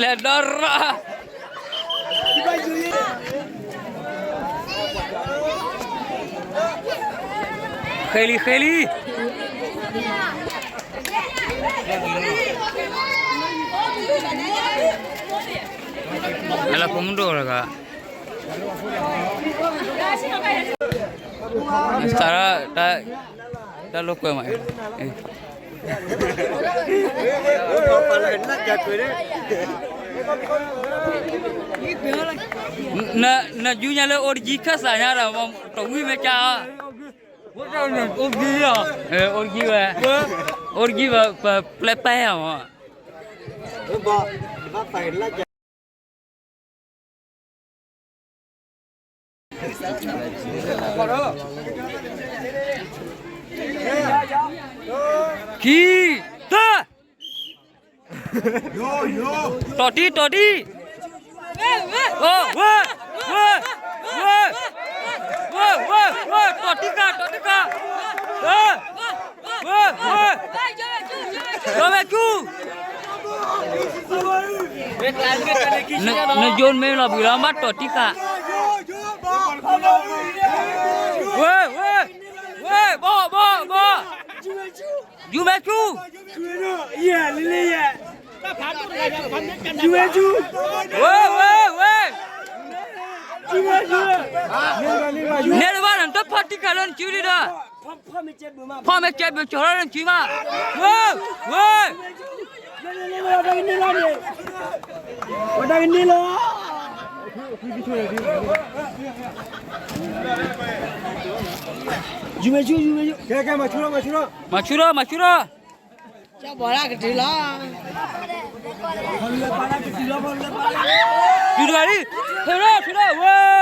လဲၤဒီးရၣ်, ဃဲလံ ဃဲလံ, လၢဖိမုၣ်ဒိၣ်တဂၤ, စးရၣ်, တၢ်လိာ်ကွဲမး, နယူၤညါလၢအိၣ်တယံၤခၢၣ်စးညါဒီး တဝံၣ်မ့ၢ်ကါ, အိၣ်တယံၤဝဲ, အိၣ်တယံၤဝဲ, ပပျဲပျဲအီၤမး. ခံ, တၢ, တီၢ်တံၢ် တီၢ်တံၢ်, ဝဲ, ဝဲ, ဝဲ, ဝဲ, တီၢ်တံၢ်ဃာ် တီၢ်တံၢ်ဃာ်, ဝဲ, ဝဲ, ဝဲ, ကၠူၤ, နယိၣ်မ့ၢ်လီၤဘှံးလီၤ ဘၣ်တီၢ်တံၢ်ဃာ်, ဝဲ, ဝဲ, ဝဲ, ဘီၣ် ဘီၣ် ဘီၣ်, ယူၤမဲာ်ကၠူၤ, ယူၤမဲာ်ကၠူၤ, ဝဲ, ဝဲ, ဝဲ, နဲဒၣ်ဘၣ်နတဖီၣ်တံၢ်ဃာ်လၢနစုလံဒီး ဖီၣ်မ့ၢ်ကဲဘုးကၠီၤလၢနစုမး, ဝဲ, ဝဲ, ယူၤမဲာ်ကၠူၤ, ယူၤမဲာ်ကၠူၤ, မၤဆူၣ်ထီၣ် မၤဆူၣ်ထီၣ်, ကဘီလၢကတုၤလီၤ, တုၤတဂၤလံ, ထုးထီၣ် ထုးထီၣ် ဝဲ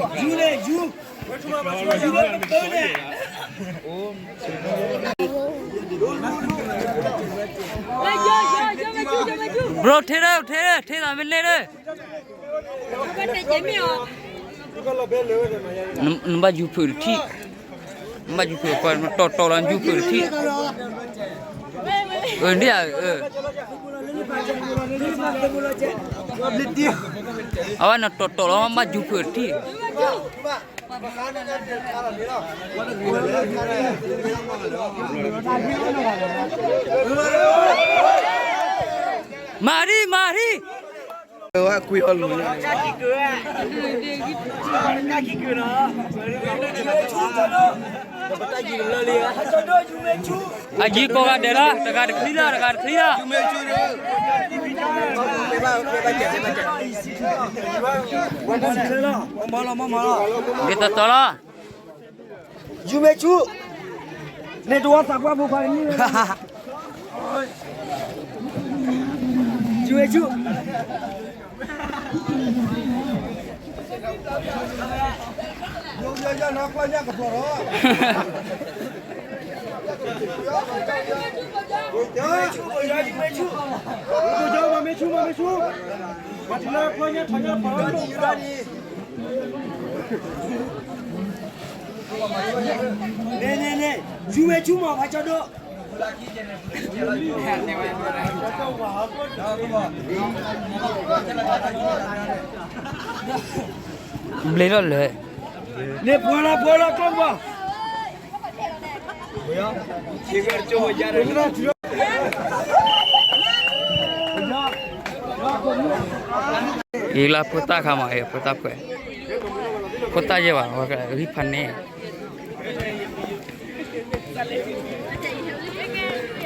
ယူၤန့ၣ် ယူၤ, ယူၤန့ၣ် ယူၤ, ဘြိထဲလၢ ထဲလၢ ထဲလၢမ့ၢ်န့ၣ်လၢ နဘၣ်ယူၤဖုးတထံၣ်, နဘၣ်ယူၤဖုး တီၢ်တီၢ်လီၤ ယူၤဖုးတထံၣ်, အၢ ဒ်အၢ, အဝဲနတီၢ်တီၢ်လီၤ ဘၣ်ယူၤဖုးတထံၣ်. မၤရံ မၤရံ, အယံၤကိးဂၤဒဲးလီၤ တဂၤတချံလီၤ တဂၤတချံလီၤ, ဒ်သိးသိးလီၤ. ယူၤမဲာ်ဆူၣ်, န့ၣ်တဝီသးပှၢ်ဖိခွါတနံၣ်, ယူၤမဲာ်ဆူၣ်, န့ၣ်န့ၣ်န့ၣ်, ယူၤမဲာ်ဆူၣ်မး ဖးကၠီဒိၣ်, ဘျ့လီၤလၢ, န့ၣ်ပှၤလီၤပှၤလီၤကျီၢ်ဘၣ်. အံၤလၢဖိသၣ်ခါမး အဖိသၣ်ခွဲး, ဖိသၣ်ယဲၢ်ဘၣ် ဝဲကဂံၢ်ဖးန့ၣ်,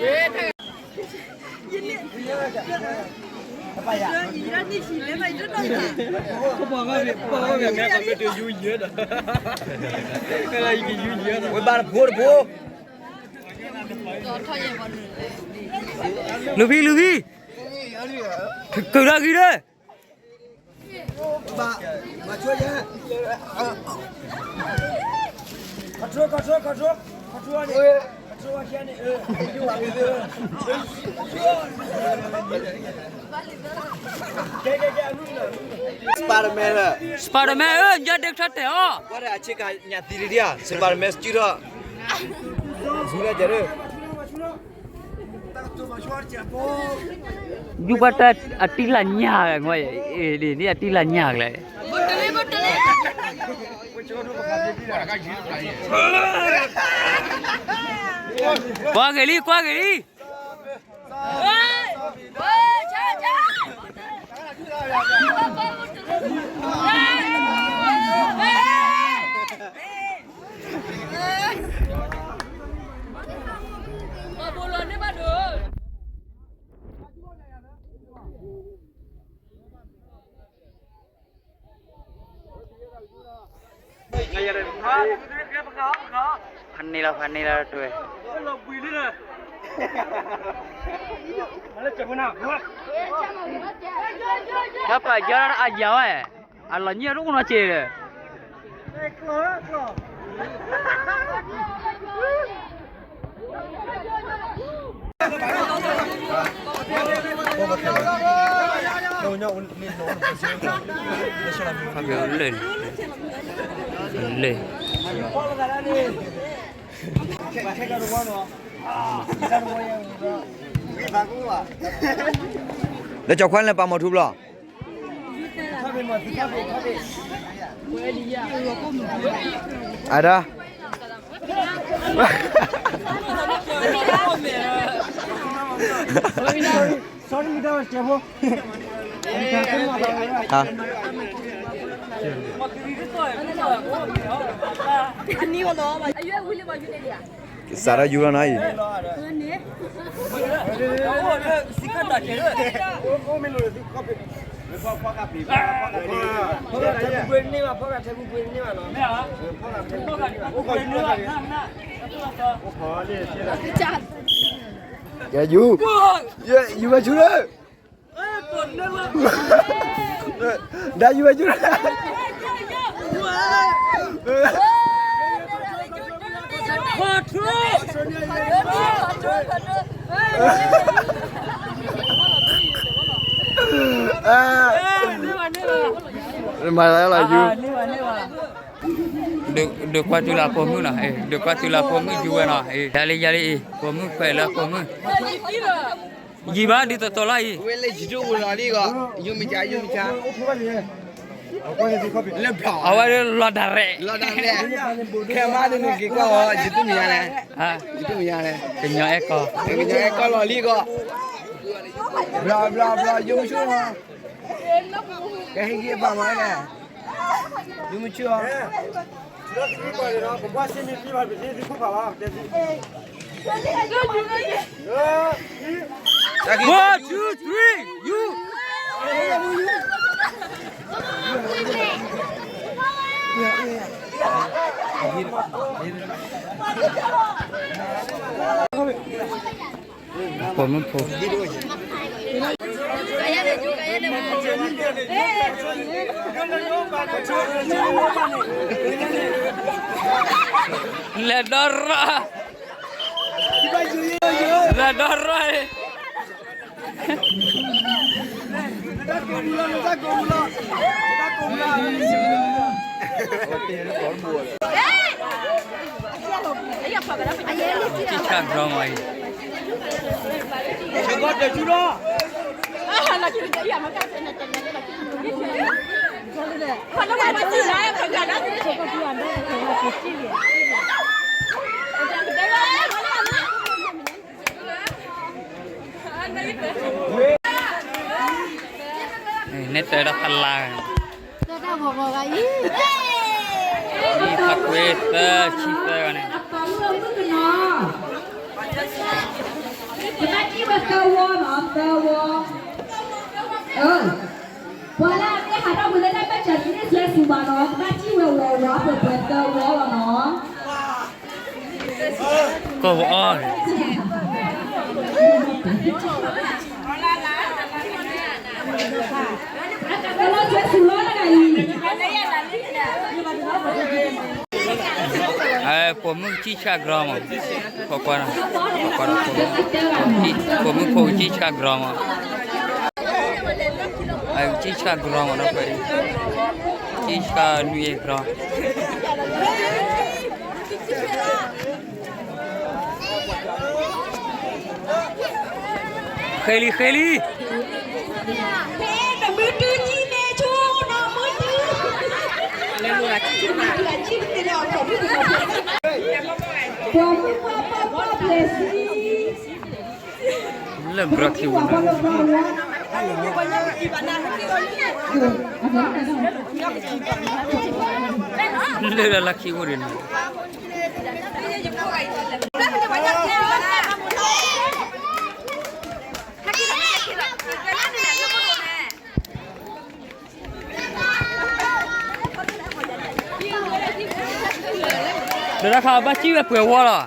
ဝဲဘၣ်တဖိတဖိ, လူၤဖံ လူၤဖံ, ကုၤထီၣ်ဂံၢ်ဒီး ကဲကဲကဲ, အနုနု, စပာ Spider-Man ဧၢ, ညါဒဲကထီၣ်တဲာ်အီၤ, ဝဲဒၣ်အဆ့ကၤညၣ်သံတဒံဧါ, Spider-Man စကၠူထီၣ်, ဆူလၢကဲး, ယူဘၣ်တၢ်အတံၢ်လၢညၣ်, န့ၣ်အတံၢ်လၢညၣ်ကလဲၣ်, ကွၢ်က့ၤလံ ကွၢ်က့ၤလံ. ဖးန့ၢ်လီၤ ဖးန့ၢ်လီၤတဝဲ, ဖဲပာ်ယါအယၤဝဲ, အလီၤညံၣ်အဒိၣ်ကနီၤစ့ဒီး လၢ လၢကၠီၤခွါန့ၣ်ပာ်မီၤထူဘျီ အဒါ စးထီၣ်ယူၤလီၤနီၤအံၤ, ကဲယူၤ, ယူၤဝဲဆူလၢ ဒါယူၤဝဲဆူလၢ မၤလၢလီၤယူၤ, ဒုးကွၢ်တုၤလၢပိာ်မုၣ်နီၤ, ဒုးကွၢ်တုၤလၢပိာ်မုၣ်ယူၤဝဲနီၤ, ယၤလံ ယၤလံအံၤ ပိာ်မုၣ်ခွဲးလၢပိာ်မုၣ် ယံာ်ဘၣ်ဒ်သိးသိးလီၤအံၤ, ဝဲလၢယံာ်ဒိၣ်ဝဲလီၤလံဂီၢ်, ယိမ့ၢ်ကါ ယိမ့ၢ်ကါ, လၢဘျီ အဝဲလီၤဒၣ်ရဲၣ်, လီၤဒၣ်ရဲၣ်, ခဲမးဒ်န့ၣ်က့ၤကွၢ်အီၤ ယတမ့ၢ်ယါလဲၣ်, ယတမ့ၢ်ယါလဲၣ်, ကညီအဲၣ်ကီၢ်, ကညီအဲၣ်ကီၢ်လီၤလံဂီၢ်, ဘျီဘျီဘျီ ယိမ့ၢ်ဆူၣ်မး, ကဟဲက့ၤဘၣ်မးလဲၣ်, ယိမ့ၢ်ဆူၣ်အီၤ One, two, three, you. ပိာ်မုၣ်ဖိ လဲၤဒီရၣ်, လဲၤဒီရၣ်, ဆံၣ်ဆၣ်ကရီမးအံၤ န့ၣ်တၢ်ဒီးဖလါ, ဖးကွ့သၢဆံသၢဂၤန့ၣ် ကဘၣ်ထံၣ်ဝဲသၢဝီနီၤ, သၢဝီ, ပှၤလၢအမ့ၢ်ဟးထီၣ်ဝဲလၢတၢ်ဘၣ်ဆၣ်သ့န့ၣ် ဆွဲဆူဘၣ်နီၤ, ကဘၣ်ထံၣ်ဝဲဝီဝီပှဲၤပှဲၤသၢဝီလီၤနီၤ. ကီၢ်ပအီၣ်န့ၣ် ပိာ်မုၣ်ကစံၣ်ဆၣ်ကရီမး, ကွၢ်ကွၢ်, ပိာ်မုၣ်ဖိကစံၣ်ဆၣ်ကရီမး, ကံဆှၣ်ကရီမနီၤဖဲအံၤ, ကံဆှၣ်နွံအ့ၣ်ကရီ, ဃဲလံ ဃဲလံ. လၢဘြီခံဝံၤန့ၣ်, လၢလၢခံဝံၤန့ၣ်, ဒီးတၢ်ခါဘၣ်စံၣ်ဝဲပှဲၤဝီလီၤ.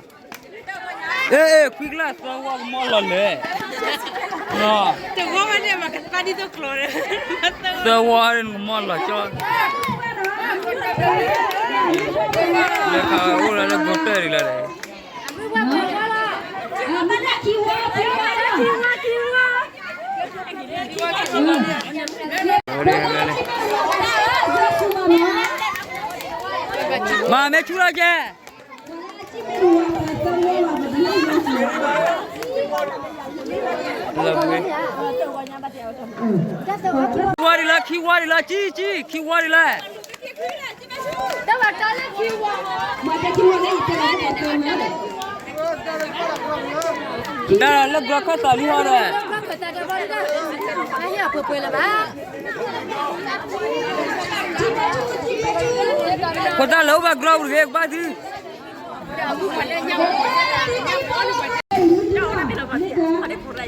အဲ အဲ ခွံကျါသၢဝီကမီၢ်လီၤလဲၣ်. သၢဝီနကမီၢ်လီၤကၠီ, လၢခါအိၣ်လၢလၢဂီၤတၢၢ်ဒံးလီၤ. မၤမ့ၢ်ဆူၣ်လီၤကဲ, ဝါဒံးလၢ ခံဝါဒံးလၢ ကံ ကံ ခံဝါဒံးလၢ. ဒၣ်လၢဘျီခၢၣ်သးလံဟီဒီး, ခိၣ်သၣ်လၢအိၣ်ဘၣ်ဘျီပူၤတဂ့ၤ ကဘၣ်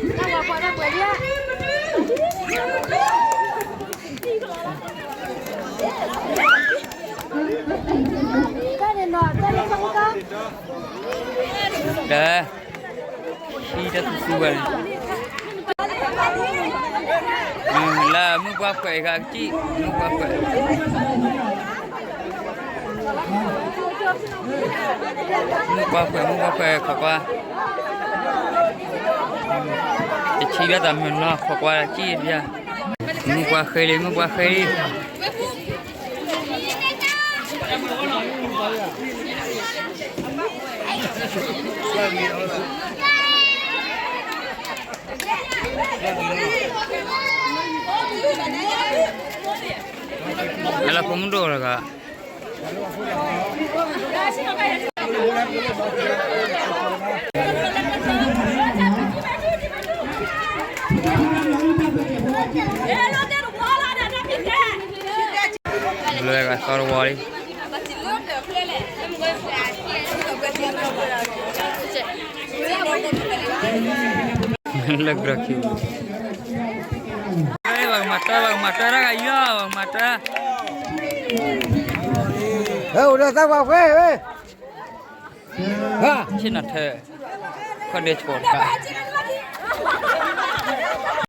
သု တၢ်, ဟံးတၢ်သူသူဝဲန့ၣ်, လၢမုၢ်ပှၢ်ဖှဲးအံၤ ကစံၣ်, မုၢ်ပှၢ်ဖှဲး, မုၢ်ပှၢ်ဖှဲး မုၢ်ပှၢ်ဖှဲး ခိးကွၢ်, တဆံဘၣ်သးမုာ်နီၤ ခိးကွၢ်စံၣ်ဘၣ်, မုၢ်ပှၢ်ဃ့လံ မုၢ်ပှၢ်ဃ့လံ. ဟဲလၢဖိမုၣ်ဒိၣ်တဂၤ, လွဲဂၤသီတဝီလံ. လၢကြၢးခံ, ပကမၤတၢ် ပကမၤတၢ်တၢ်ဂၤအံၤလီၤ ပကမၤတၢ်, အိၣ်ဒီးသၣ်ပှၢ်ဝဲ, ဆ့ၣ်နီၤထၢ, ခီၣ်ဒဲဆိတခါ